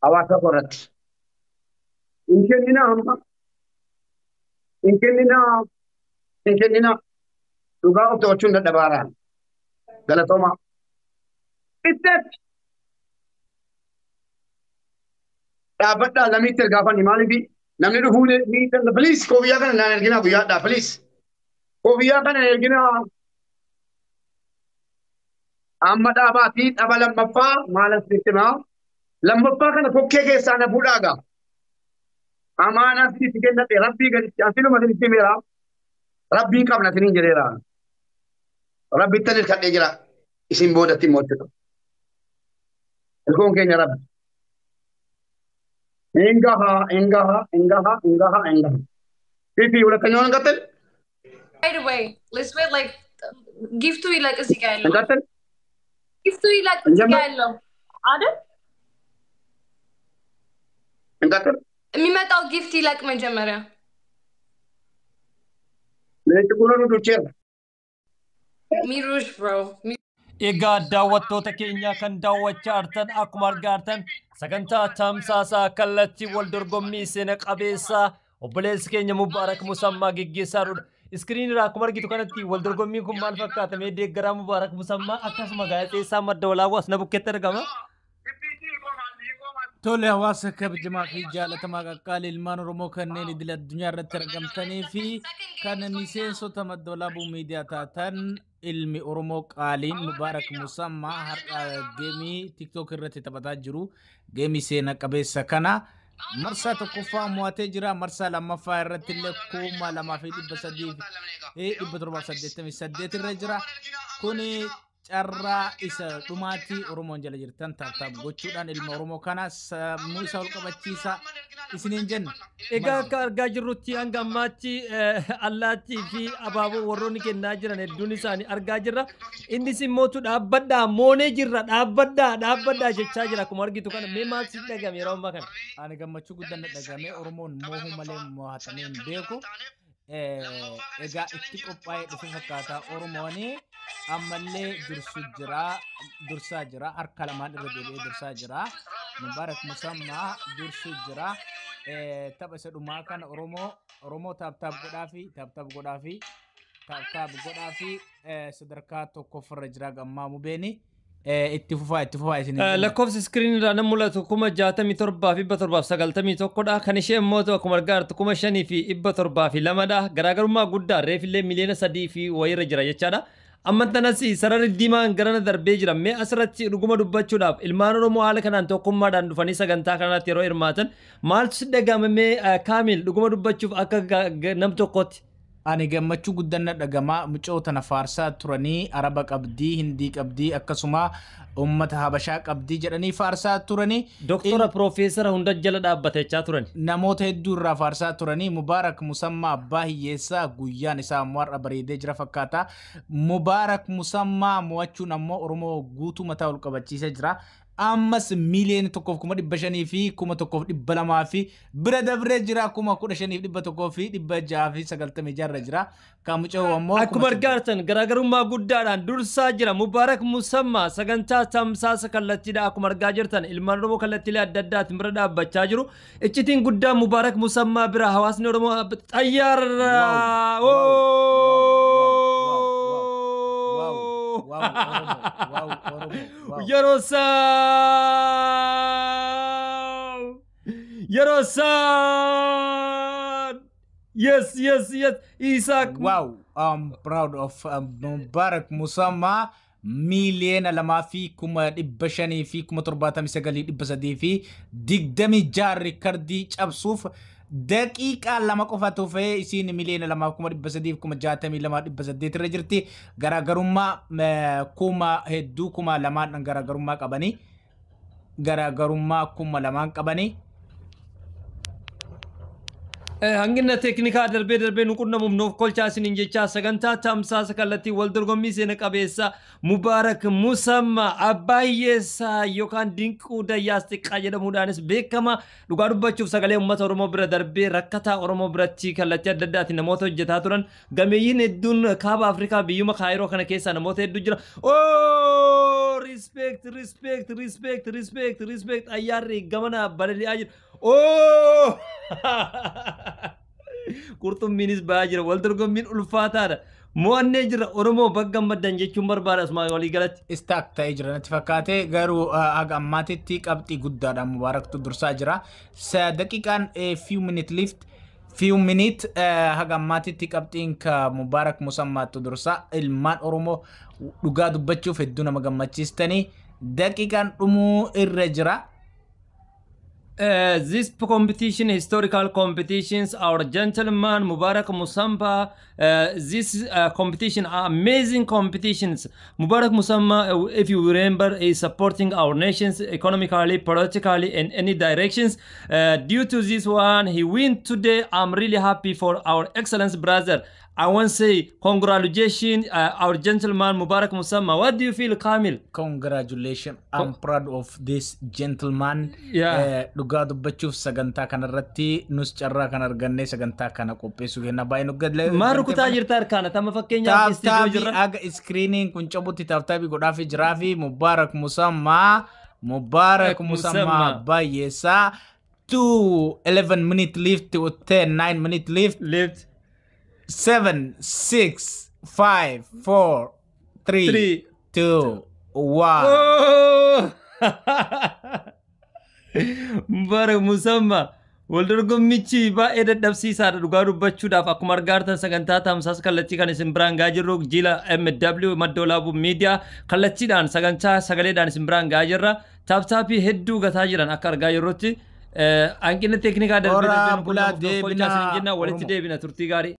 Hawaasa koo irratti. Hin kenninaa amma. Hin kenninaa. Hin kenninaa. Dhugaa of to'achuun dadhabaaraan. Galatoomaa. Itteetti. Dhaabbadhaa lamiitti ergaafanni maaliifi namni dhufuu ni danda'a. Please koofiyyaa kana naan erginaa guyyaadhaa please. Koofiyyaa kana erginaa. Amma dhaabaatii dhaba lammaffaa maal asitti himaa? Lammaffaa kana kokkee keessaa na fuudhaa gaa. Amaanaa sitti kennadhe rabbii gaditti asinuma isinitti himeera. Rabbiin qabna isiniin jedheera. Rabbittan hirkadhee jira. Isin boodatti immoo jechuudha. Ilkoon keenya rabbi. Hin gaha, hin gaha, hin gaha, hin gaha, hin gaha. Fifi ሁለተኛውን እንቀጥል Right away. Let's wait like gift ኡ ይለቅ እዚህ ጋር ያለው እንቀጥል። gift ኡ ይለቅ እዚህ እንጀምር። ጋር ያለው አይደል? እንቀጥል። የሚመጣው gift ይለቅ መጀመሪያ። Leenci gurra nu ducheera. ሚሩሽ bro. Egaa daawwattoota keenya kan daawwachaa jirtan akkuma argaa jirtan sagantaa tamsaasaa kallattii wal dorgommii seena qabeessaa obboleessi keenya Mubaarak Musammaa geggeessaa jirudha. Iskiriin irraa akkuma argitu kanatti wal dorgommiin kun maal fakkaata? Mee deeggaraa Mubaarak Musammaa akkasuma gaazexeessaa madda walaabuu as na bukkeetti argama. Tole, hawaasa kabajamaa fi jaalatamaa qaqqaalii ilmaan Oromoo kanneen idil addunyaa irratti argamtanii fi kan miseensota madda walaabuu miidiyaa taatan, ilmi Oromoo qaaliin Mubaarak Musammaa har'a game TikTok irratti taphataa jiru. Game seena qabeessa kana marsaa tokkoffaa mo'atee jira. Marsaa lammaffaa irratti illee 2388 irra jira. Kuni carraa isa dhumaatii. Oromoon jala jirtan tap tap gochuudhaan ilma Oromoo kana sammuu isa ol qabachiisa isiniin jenna. Egaa akka argaa jirrutti hanga ammaatti allaattii fi abaaboo warroonni kennaa jiran hedduun isaanii argaa jirra. Innis immootu dhaabbadhaa moonee jirra, dhaabbadhaa dhaabbadhaa jechaa jira. Akkuma argitu kana mee maal sitti dhagame yeroo ammaa kana? Ani gammachuu guddaan dhagame. Oromoon moohuu malee mo'atamee hin beeku. Egaa itti qophaa'ee dhufe fakkaata. Oromoon ammallee dursu jira, dursaa jira, harka lamaan irra deebi'ee dursaa jira. Mubaarak Musammaa dursu jira. Tapha isa dhumaa kana Oromoo Oromoo tap tap godhaa fi tap tap godhaa fi tap tap godhaa fi sadarkaa tokkoffarra jira gammaa mubeeni. Itti fufaa, itti fufaa isin. Lakkoofsi iskiriin irraa nan mul'atu 67,791dha. Kan ishee immoo akkuma argaa jirtu 5702dha. Garaagarummaa guddaa reefillee 3 miliyoona fi wayiirra jira jechaadha. Amma tanas sararri diimaan garana darbee jira. Mee asirratti dhuguma dubbachuudhaaf ilmaan Oromoo haala kanaan tokkummaadhaan dhufanii sagantaa kanarratti yeroo hirmaatan maaltu si dhagahame mee Kaamil, dhuguma dubbachuuf akka nam tokkotti? Ani gammachuu guddaan na dhagamaa. Mucoo tana faarsaa turanii, Araba qabdii, Hindii qabdii, akkasuma uummata Habashaa qabdii jedhanii faarsaa turanii. Doktora Piroofeesara hunda jala dhaabbatechaa turan. Namoota hedduu irraa faarsaa turanii. Mubaarak Musammaa abbaa hiyyeessaa guyyaan isaa ammoo har'a bareedee jira fakkaata. Mubaarak Musammaa mo'achuun ammoo Oromoo guutuu mataa ol qabachiisee jira. Ammas 1,501,200 fi bira dabree jira, 15,100 fi 696 irra jira. Kan mucoo ammoo Akkuma argaa jirtan garaagarummaa guddaadhaan dursaa jira. Mubaarak Musammaa sagantaa tamsaasa kallattiidha. Akkuma argaa jirtan ilmaan Oromoo kallattiilee adda addaatiin bira dhaabbachaa jiru. Iccitiin guddaa Mubaarak Musammaa bira hawaasni Oromoo xayyaara. Wow, Oromoo, wow, Oromoo, wow. Yeroo isaan yeroo isaan yes, Isaak. Wow, I'm proud of Mubarak Musammaa. 2,579,326 riikardii cabsuuf daqiiqaa 2 qofa tufee isiin 2,362,800 irra jirti. Garaagarummaa kuma hedduu 2,000n garaagarummaa qabanii. Garaagarummaa 2,000n qabanii. Hanqina teeknikaa darbee darbee nu qunnamuuf nuuf kolchaa isiniin jechaa, sagantaa tamsaasa kallattii wal dorgommii seena qabeessa Mubaarak Musamma abbaa hiyyeessaa yookaan Dinquu Dayyaas Xiqqaa jedhamuudhaanis beekama. Dhugaa dubbachuuf, sagalee uummata Oromoo bira darbee rakkataa Oromoo biratti kallattii adda addaatiin namoota hojjetaa turan gameeyyiin hedduun kaaba Afrikaa biyyuma Kaayiroo kana keessaa namoota hedduu jira. Oh, respect, respect, respect, respect, respect! Ayyaarri gamana balali'aa jira. Oh! Qurxummiinis ba'aa jira. Wal dorgommiin ulfaataadha. Mo'annee jira. Oromoo bakka gammaddan jechuun barbaada asumaa walii galatti. Stuck ta'ee jira natti fakkaate, garuu haga ammaatitti qabxii guddaadhaan Mubaaraktu dursaa jira. Daqiiqaan few minute left, few minute. Haga ammaatitti qabxiin ka Mubaarak Musammaattu dursaa. Ilmaan Oromoo, dhugaa dubbachuuf hedduu nama gammachiistanii. Daqiiqaan dhumuu irra jira. This competition, historical competitions, our gentleman Mubarak Musamba, this competition are amazing competitions. Mubarak Musamba, if you remember, is supporting our nations economically, politically, in any directions. Due to this one, he win today. I'm really happy for our excellent brother. I want to say congratulations, our gentleman Mubarak Musamma. What do you feel, Kamil? Congratulations. I'm proud of this gentleman. Dhugaa dubbachuuf, sagantaa kanarratti nus carraa kan argannee sagantaa kana qopheessuu kenna baay'ee nu gadle. Maal rukutaa jirta harkaana? Tama fakkeenyaaf istiidiyoo Tap tapii jirra. Aga iskiriiniin kun cabutti tap tapii godhaafi jiraa fi Mubaarak Musammaa, Mubaarak Musammaa Musammaa. Baay'eessaa. 2 11 minute left, 10 9 minute left. Left. 7 6 5 4 3 3 2 1. Oh! Mubarak Musamma. Wal dorgommichi baay'ee dadhabsiisaadha dhugaa dubbachuudhaaf. Akkuma argaa jirtan, sagantaa tamsaasa kallattii kan isin biraan gahaa jirru jila MW Maddoo Laabuu Miidiyaa kallattiidhaan sagantaa sagaleedhaan isin biraan gahaa jirra. Tap tapii hedduu gataa jiran akka argaa jirrutti. Hanqina teeknikaa darbee Horaa darbee nu bulaa quunnamuuf kolchaa isin deebinaa jenna, walitti Oromoo. deebina, turtii gaarii.